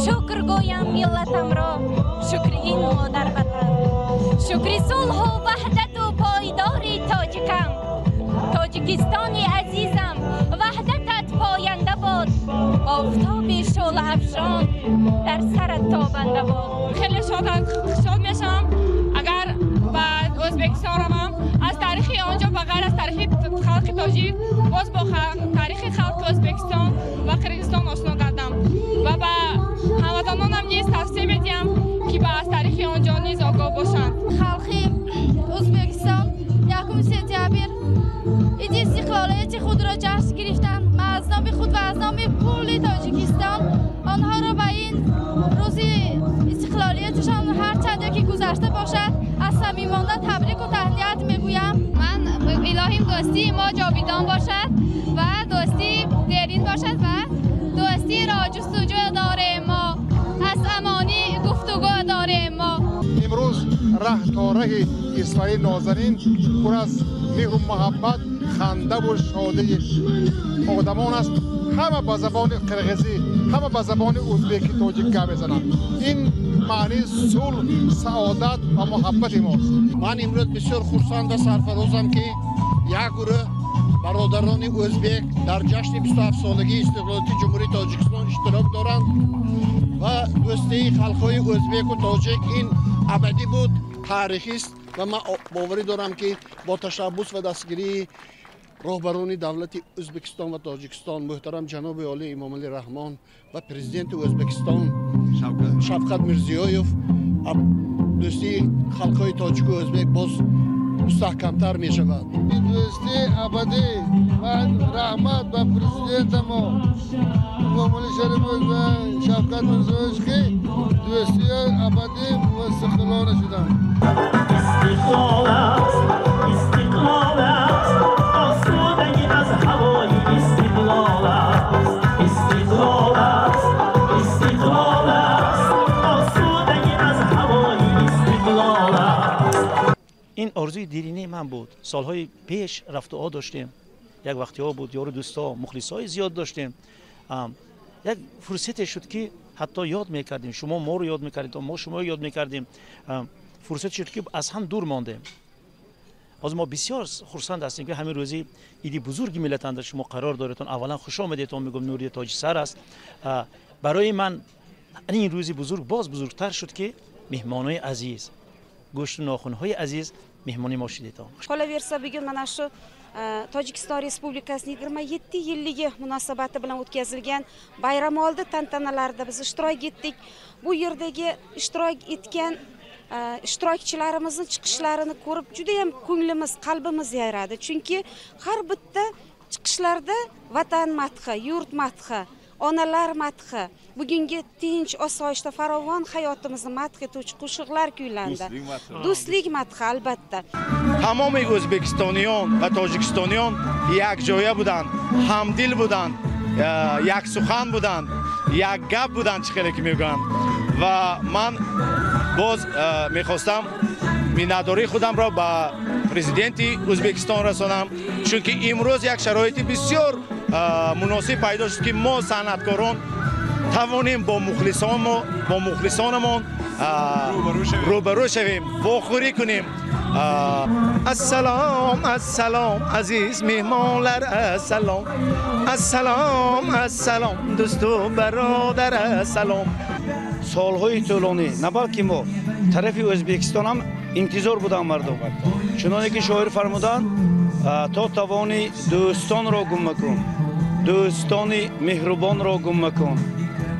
Шукр гӯям миллатамро, шукри ин модарватан, шукри сулҳу ваҳдату пойдори тоҷикам. Тоҷикистони азизам, ваҳдатат поянда бод, офтоби шӯълаафшон дар сарат тобанда бод. Хеле шод мешавам, агар ба Ӯзбекистон равам, аз таърихи он ҷо ба ғайр аз таърихи халқи тоҷик боз бо таърихи халқи Ӯзбекистон ва Қирғизистон ошно гардам ва ба ҳамватанонам низ тавсия медиҳам, ки ба аз таърихи он ҷо низ огоҳ бошанд. Халқи Ӯзбекистон 1 сентябр иди истиқлолияти худро ҷашн гирифтанд. Ман аз номи худ ва аз номи кулли Тоҷикистон онҳоро ба ин рӯзи истиқлолияташон, ҳарчанд ки гузашта бошад, аз самимона табрику таҳният мегӯям. Ман илоҳим дӯстии мо ҷовидон бошад ва дӯстии дерин бошад ва дӯстиро ҷустуҷӯ дорем мо, аз амонӣ гуфтугӯ дорем мо. Имрӯз раҳ то раҳи Исфараи нозанин пур аз меҳру муҳаббат, хандаву шодии одамон аст. Ҳама ба забони қирғизӣ, ҳама ба забони ӯзбекӣ, тоҷик гап мезананд. Ин маънии сулҳ, саодат ва муҳаббати мост. Ман имрӯз бисёр хурсанд ва сарфарозам, ки як гурӯҳ бародарони ӯзбек дар ҷашни 27-солагии истиқлолияти Ҷумҳурии Тоҷикистон иштирок доранд ва дӯстии халқҳои ӯзбеку тоҷик ин абадӣ буд, таърихист ва ман боварӣ дорам, ки бо ташаббус ва дастгирии роҳбарони давлати Ӯзбекистон ва Тоҷикистон, муҳтарам ҷаноби олӣ Эмомалӣ Раҳмон ва президенти Ӯзбекистон Шавкат Мирзиёев, дӯстии халқҳои тоҷику ӯзбек боз мустаҳкамтар мешавад. Дӯстии абадӣ ва раҳмат ба президентамо Эмомалӣ Шарифов ва Шавкат Мирзиёев, ки дӯстии абадӣ ва истиқлолона шуданд. Истиқлол аст, истиқлол аст, осудагӣ аз ҳавои истиқлол аст. Истиқлол аст, истиқлол аст, осудагӣ аз ҳавои истиқлол аст. Ин орзуи деринаи ман буд. Солҳои пеш рафтуо доштем, як вақтиҳо буд, ёру дӯстҳо, мухлисҳои зиёд доштем. Як фурсате шуд, ки ҳатто ёд мекардем, шумо моро ёд мекардед, мо шуморо ёд мекардем. Фурсате шуд, ки аз ҳам дур мондем. Ҳозир мо бисёр хурсанд ҳастем, ки ҳамин рӯзи иди бузурги миллатанда шумо қарор доретон. Аввалан хуш омадетон мегӯм, нури тоҷисар аст. Барои ман ин рӯзи бузург боз бузургтар шуд, ки меҳмонои азиз, гӯшту нохунҳои азиз меҳмони мо шудетон. Qolaversa, bugun mana shu Tojikiston Respublikasining 27 yilligi munosabati bilan o'tkazilgan bayramoldi tantanalarida biz ishtirok etdik. Bu yerdagi ishtirok etgan ishtirokchilarimizni chiqishlarini ko'rib juda ham ko'nglimiz, qalbimiz yayradi. Chunki har bitta chiqishlarda vatan madhi, yurt madhi, onalar madhi, bugungi tinch, osoyishta, farovon hayotimizni madh etuvchi qo'shiqlar kuylandi. Do'stlik madhi albatta. Тамоми ӯзбекистониён ва тоҷикистониён якҷоя буданд, ҳамдил буданд, яксухан буданд, як гап буданд, чӣ хеле ки мегӯянд. Ва ман боз мехостам миннатдории худамро ба президенти Ӯзбекистон расонам, чунки имрӯз як шароити бисёр муносиб пайдо шуд, ки мо санъаткорон тавонем бо мухлисонамон рӯбарӯ шавем, вохӯрӣ кунем. Ассалом, ассалом, азиз меҳмонлар, ассалом, ассалом, ассалом, дӯсту бародар, ассалом. Солҳои тӯлонӣ на балки мо тарафи Ӯзбекистон ҳам интизор буданд мардум. Чуноне ки шоир фармуданд: то тавони дӯстонро гум макун, дӯстони меҳрубонро гум макун.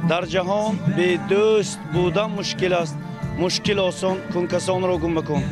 Дар ҷаҳон бедӯст будан мушкил аст, мушкил осон кун, касонро гум макун.